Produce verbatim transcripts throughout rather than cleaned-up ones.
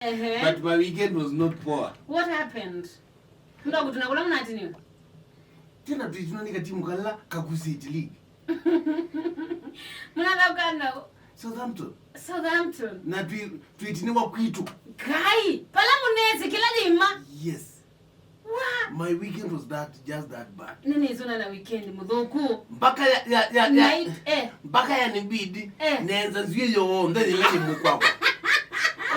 Ehe. But my weekend was not poor. What happened? Mndakutuna kula mnatiniwe? Tena twĩtinwa nĩ katimu kala kakusĩti league. Mnathaukana. Southampton. Southampton. Na twi- twĩtiniwa kwitũ. Ngai, pala mũnesi kila lima. Yes. Wa. My weekend was that, just that bad. Nĩnĩsona na weekend mũthũku. Mpaka ya ya ya ya. Night, eh. Mpaka ya nibidi. Eh. Nenza nzio yonthe ile ni mukwako.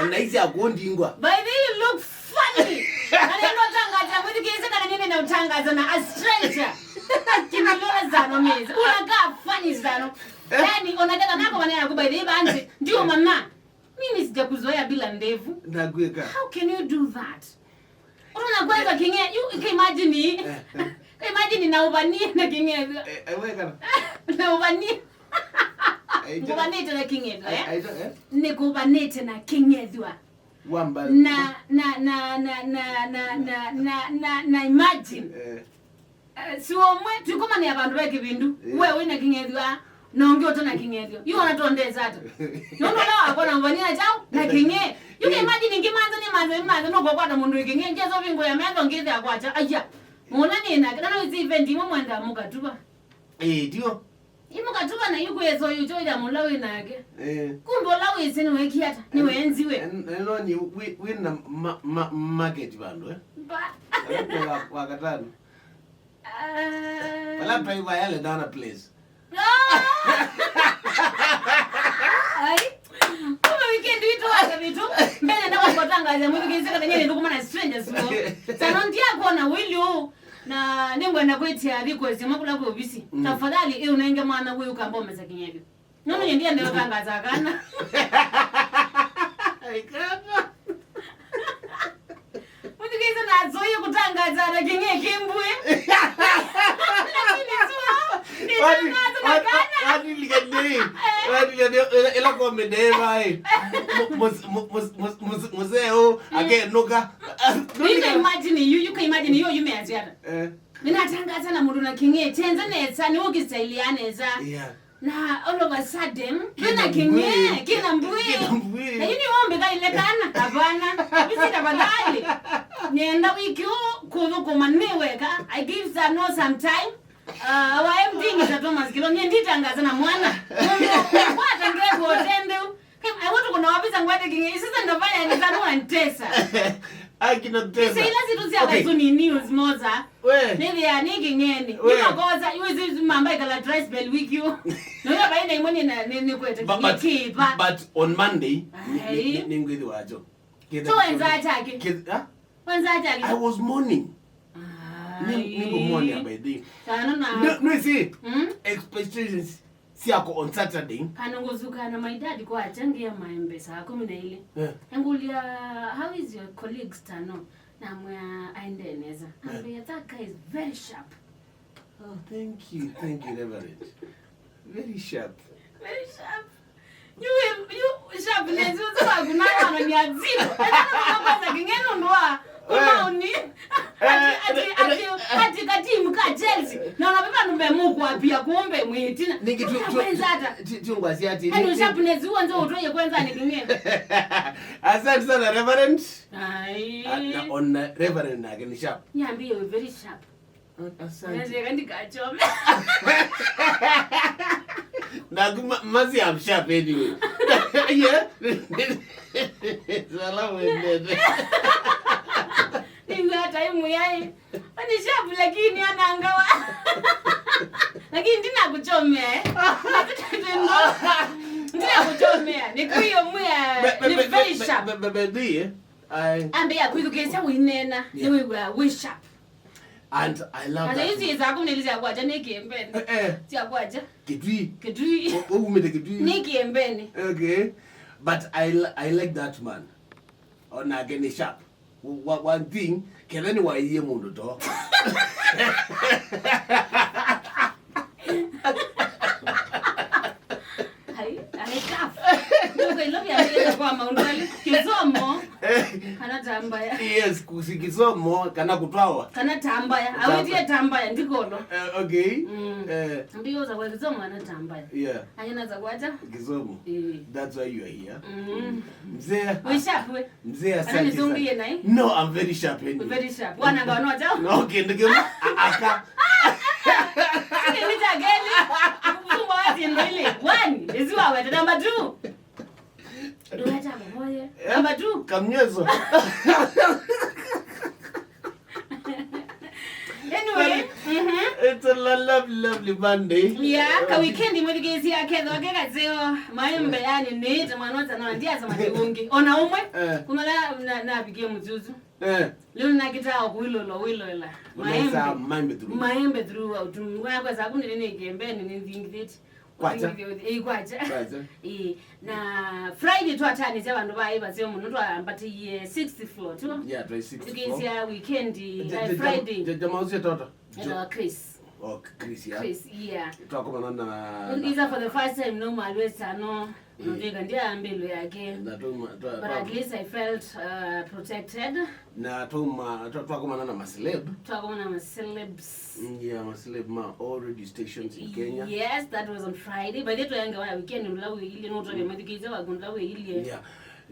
Ona isi akondingwa. By the way, you look funny. Nalendo tangaza mwithikiise kana nini na utangaza na a stranger. Kimilora zano mezi. Unakaa funny zano. Yaani unataka nako maneno ya kubaidhi banzi. Ndio mama. Mimi sijakuzoea bila ndevu. Nakweka. How can you do that? Unaona kwanza kinge, you can imagine. Eh, eh. Imagine na ubanie na kinge. Eh, eh, weka. Na ubanie. Ngubanĩte na kĩng'ethwa, eh? Nĩkũbanĩte na kĩng'ethwa. Wamba. Na, na, na, na, na, na, na, na, na, na imagine. Eh. Eh, si omwe, tũkomanĩa vandũ ve kĩvindu. Eh. We wĩna kĩng'ethwa, na ũngĩ ũtana kĩng'ethwa. Yu ona tondesa ata. Nũndũ ũla wakwa na ngũbanĩa na kyaũ, na kĩng'e. You can imagine ngĩmanza, nĩmanza, nĩmanza, nũkũkwata mũndũ wĩ kĩng'e, njeso vingũya metho ngĩthĩa kwakya. Aya. Mũna nĩ nake, na no isi event imwe mwenda mũkatuva. Eh, ndio. Imũkatuva na yu kwĩsa ũyũ kyoya mũla wĩ nake. Eh. Kumbe ũla wĩsĩ nĩwekie ata? Nĩweenziwe. En- eno ni wi- wina ma- ma- market vandũ, eh? Ba- Alafu wa- wakatano. Ah. Alafu paiva yale dana place. Ai. Kumbe weekend witũ wake vitu. Mbele na kwa tangaza mwĩthukĩĩsye kana nyene ndũkũmana strangers mo. Sana ndia kuona wili huu. Na nĩngwenda kwĩtĩa request ĩmwe kũla kwĩ ovisi. Mm. Tafadhali, ĩ ũnenge mwana wĩ ũkamba ũmesa kĩng'ethyo. Nũndũ nyie ndiendee ũtangaza kana. Aikana. Mũthikĩĩsye na azoie kũtangaza na kĩng'e kĩmbue. Lakini sio, nĩtangaza na kana. Watilikanie, watilikanie, ila komende vai. Muzee ũũ akenũka. You can imagine, you, you can imagine, you, you may as well. Eh. Ninatangaza na mũndũ na kĩng'e, tenze nesa, nĩ ũkistailia nesa. Yeah. Na all of a sudden, kĩna kĩng'e, kĩna mbwĩ. Kĩna mbwĩ. Na yini wombe kaile kana, hapana. Bisi tafadhali. Nienda wiki huu, kuthukuma nĩ weka. I give Sano some time. Uh, our M D Mister Thomas Kilo, niye nditangaza na mwana. Mungu, kwata ndrego tende. Hey, I want to kuna wapisa ngwate kingi. Sasa ndo pale ni sana wanitesa. Akina tesa. Sasa ila situ sia okay. Kaisuni news moza. We. Ni vya ni kingeni. We. Ni makosa. Iwe zizi mamba ikala dry spell week yo. No ya baina imoni na ni ni kwete. But, but, but on Monday ni ni ngwithi wacho. So wenza atake. Huh? Wenza atake. I was mourning. Ni ni mourning by day. Sana na. No, no, see. Mm? Expectations syakwa on Saturday. Kana ngũsuka na my dad kwa achangia maembe saa kumi na ilĩ. Yeah. Angulia, "How is your colleague Stano?" Namwĩa, "Aendee nesa." Yeah. Ambia, "That guy is very sharp." Oh, thank you, thank you, Reverend. Very sharp. Very sharp. You will, you sharpness, you talk now on your zero. Kwanza kingeno ndoa. Unaoni? Ati, ati, ati, ati katimu ka Chelsea. Na unabeba numbe muku apia kumbe mwitina. Niki tu, tu, tu, tu ngwasi ati. Ani sharpness huo ndio utoye kwanza ni kingine. Asante sana Reverend. Ai. Na on Reverend na ni sharp. Niambie, you very sharp. Asante. Unaweza ndikachome. Naku mazi I'm sharp anyway. Yeah. Salamu endete. Nina time yai. Ni sharp lakini anangawa. Lakini ndina kuchomea. Ndina kuchomea. Ni kuyo mwe. Ni very sharp. Bebe ndiye. Ai. Ambe ya kwithukisha winena. Ni we were sharp. And I love that. Kana hizi za kumi nilizia kwacha ni kiembeni. Eh, eh. Sia kwacha. Kitui. Kitui. Wewe umete Kitui. Ni kiembeni. Okay. But I, I like that man. Ona again ni sharp. One thing, ketheni waiye mundu to. Ai, ai, tough. Ndio kwa ilo vya kwa maundali. Kisomo. Eh, Kana tambaya. Yes, kusi kisomo, kana kutwawa. Kana tambaya. Tambaya. Awitie tambaya, ndikolo. Eh, okay. Mm. Eh. Ndiyo za kwa kisomo, kana tambaya. Yeah. Anyana za kwacha. Kisomo. Eh. That's why you are here. Mm. Mzee. We sharp, we. Mzee, asante sana. Ananizunguye naye. No, I'm very sharp anyway. Very sharp. Wana ngano chao. No, okay, ndikema. Aka. Sini nitageli. Mfumbo wa tindo ile. One, is you are number two. Ndũreta kũvoye. Eh? Number two. Kamnyeso. Anyway, mhm. It's a lo-, lovely, lovely Monday. Yeah, ka weekend mwĩthukĩĩsya ketho ke kaseo, maembe yani nĩĩte mwana wa tano, ndiasa mati ũngĩ. Ona ũmwe, eh, kumala na, navikie mũtutu. Eh. Leo nakita kuilola, uilola. Unaweza maembe. Maembe through. Maembe throughout. Mwana kwa sababu nini kembeni ni thingithiti. Kwacha. Ĩĩ, kwacha. Kwacha. Ĩĩ. Na Friday twataanĩsya vandũ vaĩ vaseo mũno, twambatĩie sixth floor tu. Yeah, twaĩ sixth floor. Tukĩsya weekend, ja-, eh, ja-, Friday. Ja-, jamaa ũcio toto. Etawa Chris. Oh, Chris, yeah. Chris, yeah. Twakomana na, na Isa for the first time no mwalwesa no. Ĩĩ. Notwĩka ndia mbĩlo yake. Na tuma, twa, but twa- at least I felt, uh, protected. Na tuma, twa-, twakomana na maceleb. Twakomana na macelebs. Mm, yeah, maceleb ma all radio stations in Kenya. Yes, that was on Friday. By the way, twayange wa weekend ula wĩilyĩ, no twabe mathikĩĩsya wa kũndũ ula wĩilyĩ. Yeah.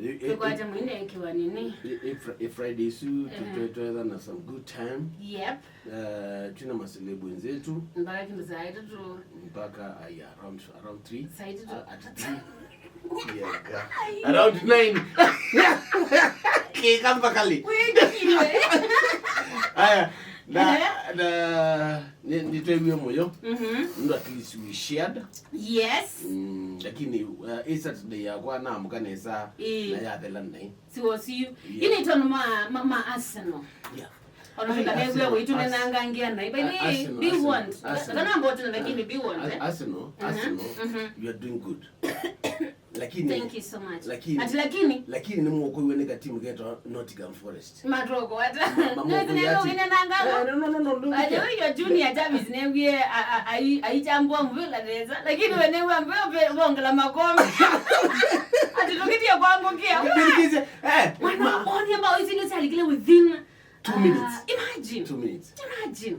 Eh, eh, tũkwate eh, mwinde ekiwa nini. Eh, eh, fr-, eh, Friday isu, tu-, eh, tu-, twetha na some good time. Yep. Eh, twina maceleb wenzetu. Mpaka kindu saa itatu. Mpaka, aya, around, around three. Saa itatu. Ah, at three. Yeah, ka-, around nine. Kika mpaka late. Wĩkile. Aya, na, ehe, na, ni, nitwewie mũyo. Mhm. Ndo at least we shared. Yes. Mm, lakini, uh, hii Saturday yakwa naamka nesa, ĩĩ, na yathela naĩ. Siwo siyu. Yeah. Ĩĩ nĩ tondũ ma, ma, ma Arsenal. Yeah. Ona fika newia witũ nenangangia naĩ. By the way, Arsenal, do you want? Arsenal. Kana mbote na lakini do you want, eh? Arsenal, mhm, Arsenal, mhm, you are doing good. Lakini, thank you so much. Lakini, ati lakini? Lakini nĩ mũkũiwe nĩ katimu ketwa Nottingham Forest. Matoko ata. Ma-, ma-, ndio zile ati, wine nanga. Eh, no, no, no, no, no. By the way, your junior Jarvis newie a, a, a, aichambua mpira neza. Lakini wewe newie mpira pe bongela makombe. Ati tukitie kwangu kia. Ndio, ndio, eh, mwana ma- oni ambao hizi ndio salikile within two minutes. Ah, imagine. Two minutes. Imagine.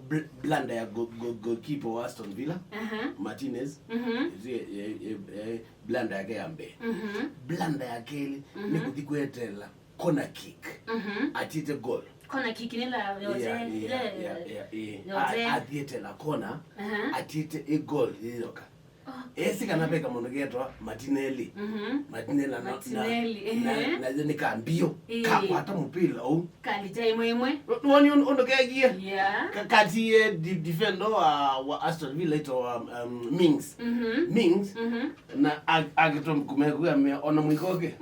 Bl-, blunder ya go-, go-, goalkeeper wa Aston Villa, aha, Martinez. Mhm. Zi-, e, e, e, blunder yake ya mbee. Mhm. Blunder ya kelĩ, mhm, nĩ kũthi kweteela corner kick. Mhm. Atite goal. Corner kick nĩ la yote, yeah, yeah, ile yeah, yeah, yeah. Yote. A-, athietela corner, aha, atite i goal yĩyoka. Okay. Esi kana ve kamũndũ ketwa Martinelli. Mhm. Martinelli na, na, Martinelli, na, ehe, na, na nĩ kambio. Ĩĩ. Kakwata mũpĩla ũu. Kalita ĩmwe ĩmwe. Nĩwoni ũndũ, ũndũ keekie? Yeah. Ka-, katie de-, defender wa, wa Aston Villa ĩtawa, um, Mings. Mhm. Mings. Mhm. Na a-, akĩtwa kumekuya mea ona mwikoke.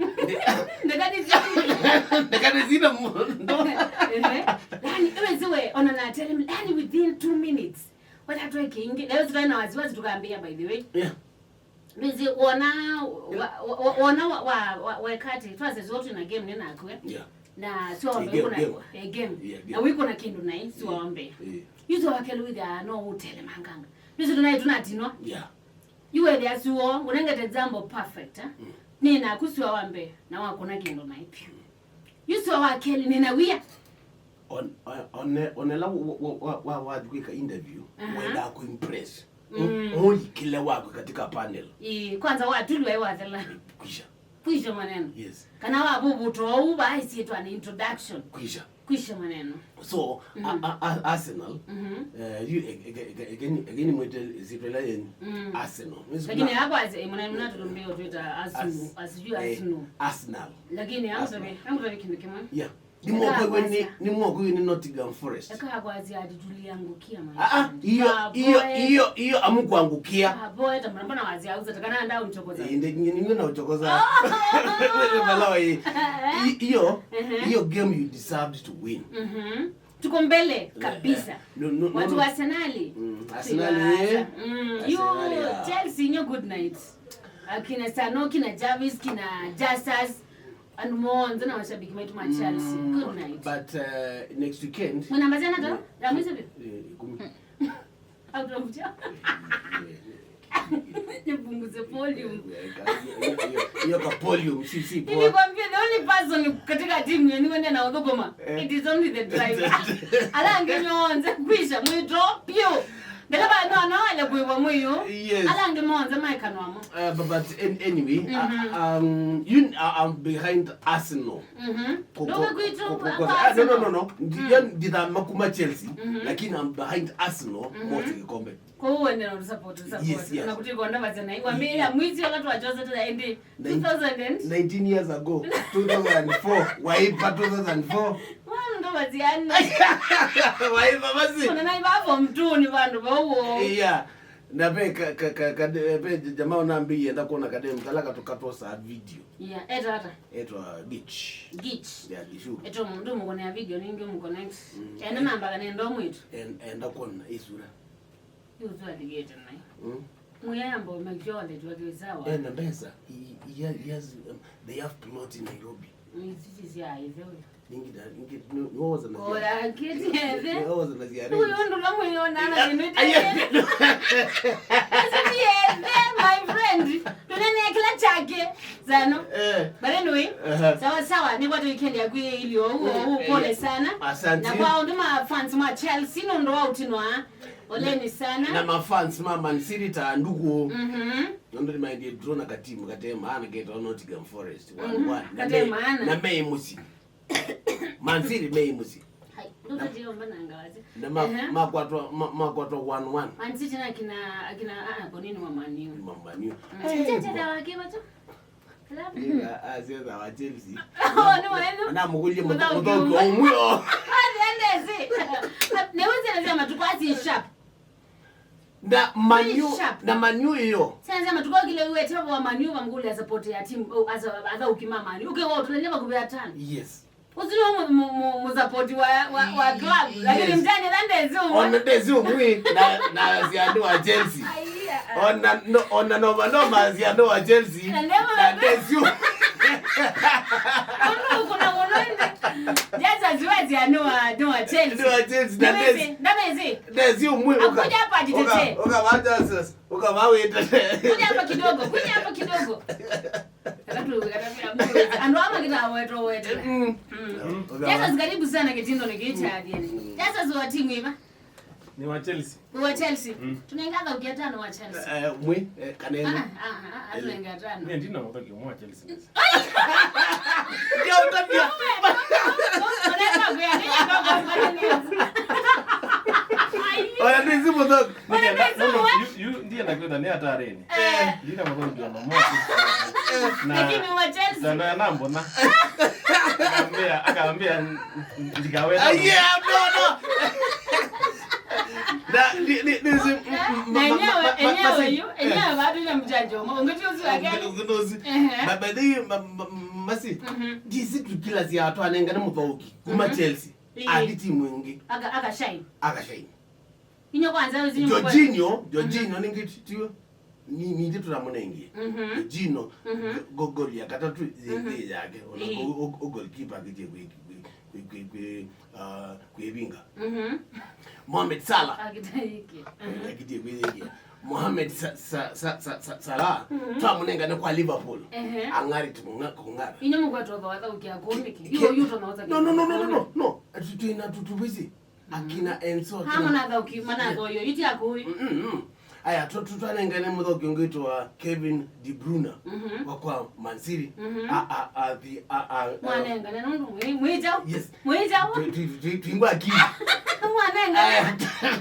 Ndekani zina. Ndekani zina mũndũ. Ehe. Yani, iwe ziwe, ona na tell him, yani within two minutes. Watatweke ingi. Leo tutae na wasiwasi tukaambia, by the way. Yeah. Nĩsĩ wona wa, wa, wa, wona wa, wa, wa, wekati, twasesi wotwĩ na game nĩ nakwe. Yeah. Na sio wambe game, kuna game. Eh, game. Yeah, game. Na wiko na kindu naĩ, sio wambe. Yeah. Yuzo wake luitha no utele manganga. Nĩsĩ tunaĩ tunatinwa. Yeah. Iwe thĩa suo, unengete jambo perfect, eh? Mm. Nĩ naku sio wambe, na wakuna kindu naĩ pyu. Yu sua wa kelĩ nĩ na wia. On-, on-, one-, onela wa, wa, wa, wa, wathi kwĩka interview, aha, wendaa kuimpress. Mm. Mu-, mũikile wakwe katika panel. Ĩĩ, kwanza watulwa ĩ wathela. Kwisha. Kwisha maneno. Yes. Kana wavuvuta ou vaisiĩtwa nĩ introduction. Kwisha. Kwisha maneno. So, a, mhm, a, a, Arsenal, mhm, eh, yu, e, e, e, e, again, again, mwete sitwela yenu, mm, Arsenal. Lakini hapo as, eh, mwana mwana tutumbio Twitter, Arsenal, As-, as you, eh, Arsenal. Arsenal. Lakini hapo Arsenal. Tabe, hapo tabe kindu kimwe. Yeah. Ni mwako yu ni, ni mwako yu ni Nottingham Forest. Eka hapo azi ati tuliangukia mwana. Ah, ah, hiyo, hiyo, hiyo, hiyo, amukuangukia. Hapo eta mwana wazi auza takana nda uchokoza. Eh, ndio, ndio, ndio na uchokoza. Balawa hii. Hi-, hiyo, ehe, hiyo game you deserved to win. Mhm. Tuko mbele kabisa. Eh, eh. No, no, no, watu wa Arsenal. Mm, Arsenal, eh. Mm, Arsenal, you, yeah. Chelsea, nyo good night. Akina Sano, kina Jarvis, kina Justus, and more, nzana washabiki wetu ma Chelsea. Mm, good night. But, uh, next weekend, mwana mazana to? Yeah. Ya mwizi bi? Eh, kumi. Au tunavutia? Eh, Nipunguze volume. Hiyo ka volume si si poa. Nilikwambia the only person katika timu yenyu ndio anaogopa. Eh. It is only the driver. Ala angĩ nyonthe kwisha mwĩto pio. Ndeleva no no ale kwĩwa mwĩyo. Yes. Ala angĩ monthe maekanwamo. Uh, but, but an- anyway, uh, um, you, uh, I'm behind Arsenal. Mhm. Ko- ko- Ndio kwitũ ko- ko- ko- kwa ah, no, no, no, Arsenal. No. Ndi- ya- ndithama kuma Chelsea, lakini I'm behind Arsenal kwa kikombe. Kwa hiyo uende na support, support. Yes, yes. Na kutika ndo bazana. Wambia mwezi wala tuwachoze tena endi Nine- two thousand and nineteen years ago, two thousand four, waipa two thousand four. Wao ndo baziani. Waipa basi. Kuna naiba hapo mtuni bandu bauo. Yeah. Na ve ka, ka, ka, ka, ve jamaa unambi yenda kuona kadem kala katu katosa video. Yeah, eta hata. Etwa Gitch. Gitch. Yeah, Gishu. Eto mundu mukone ya video ningi mukone. Mm. Enda namba kana ndo mwitu. En- Enda kuona isura. Yu twathiĩte naĩ. Mm. Mwĩyambo make sure that wake sawa. Ena mbesa. He, he, he has, um, they have plot in Nairobi. Miziti sya ithe ũyũ. Ningi na ningi no no was na. Oya kiti ethe. No was na ziare. Uyu ndo la mwĩyona na nĩ. Aye. Miziti ethe, my friend. Tunene kila chake. Zano. Eh. But anyway, sawa sawa, nĩ kwa weekend ya kwi ilio huo huo, pole sana. Asante. Na kwa unduma fans ma Chelsea no ndo wa utinwa. Poleni sana. Na mafans ma Man City ta nduku. Mhm. Nondo ni maendie draw na katimu kate maana ketawa Nottingham Forest. One one. Na kate me- maana. Na me imusi. Man City me imusi. Hai, ndio ndio mbona ngawazi. Na ma- Ehe. Makwatwa ma- makwatwa one one. Man City na kina akina ah ah, kwa nini wa Man U? Ni Man U. Tete wa kiwa tu. Ila asiasa wa Chelsea. Oh, no, eno. Na mugulie muthoki umwe. Ati andezi. Ne wose na sema tukwasi sharp. Na Man U, na Man U iyo. Sasa sema tukokile uwe tebo wa Man U bamgulia support ya team, oh, as a, as a ukima Man U. Uke wao tulele bakubea tano. Yes. Usino mu- mu- mu- musapoti wa wa wa club, lakini mjane ndezi umwe. Ona ndezi umwe na na ziandu wa Chelsea. Ona no ona no no maziandu wa Chelsea. Na ndezi umwe. Ono kuna wono ende. Jaza ziwa ziandu wa ndo wa Chelsea. Ndo wa Chelsea na ndezi. Ndezi. Ndezi umwe. Akuja hapa ajitetee. Uka wacha sasa. Ukavawĩte. Kuja hapa kidogo, kuja hapa kidogo. Andũ ama kĩtawetowete. Jasas, karibu sana kĩtindo nĩ kĩkyathie. Jasas wa timu iva? Nĩ wa Chelsea. Nĩ wa Chelsea. Tunenga athaũki atano wa Chelsea. Mwe kana ĩlĩ. Tunenga atano. Nĩ ndina mũthaki ũmwe wa Chelsea. Ndio utabia. Oya ndisi mũthaki. Ndienda kwĩtha nĩ atarĩnĩ. Ndina mũthongi wa mama. Lakini wa Chelsea. Sana na mbona. Akambia akambia ndikaweta. Aye no no. Na ni ni ni si. Na enyewe enyewe yu enyewe bado ile mjanja mwa ungeti uzi wake. Ungeti uzi. Baba dei masi. Ndisi tukila sia atwanengane mũthauki kuma Chelsea. Ati timu ĩngĩ. Aka aka shine. Aka shine. Inyo kwanza uzi Jorginho, Jorginho ningi tiwe. Ni ni nditu na munengi. Jorginho gogoli ya katatu yake ona goalkeeper kitie kwi kwi kwi kwi kwĩvinga. Mohamed Salah. Akitaiki. Akitie kwĩyĩkia. Mohamed Sa- Sa- Sa- Sa- Sa- Salah twamũnengane kwa Liverpool. Ang'ari kũng'ara. Inyo mũkwetwa thawatha ũkĩa kũnĩkĩ? Yu yu tona ũtha. No no no no no no. Twĩna tutubisi. Akina Enzo. Ha manathauki manathoyo iti akui. Aya twanengane mũthauki ũngĩtwa Kevin De Bruyne wa kwa Man City. Mwanengane nũndũ mwĩjau. Yes. Mwĩjau. Twingwa akili. Mwanengane.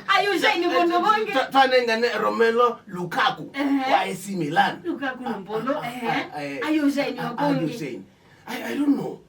Ayushaini mũndũ bongi. Twanengane Romelu Lukaku wa A C Milan. Lukaku na mbolo. Ayushaini wa bongi. I, I don't know.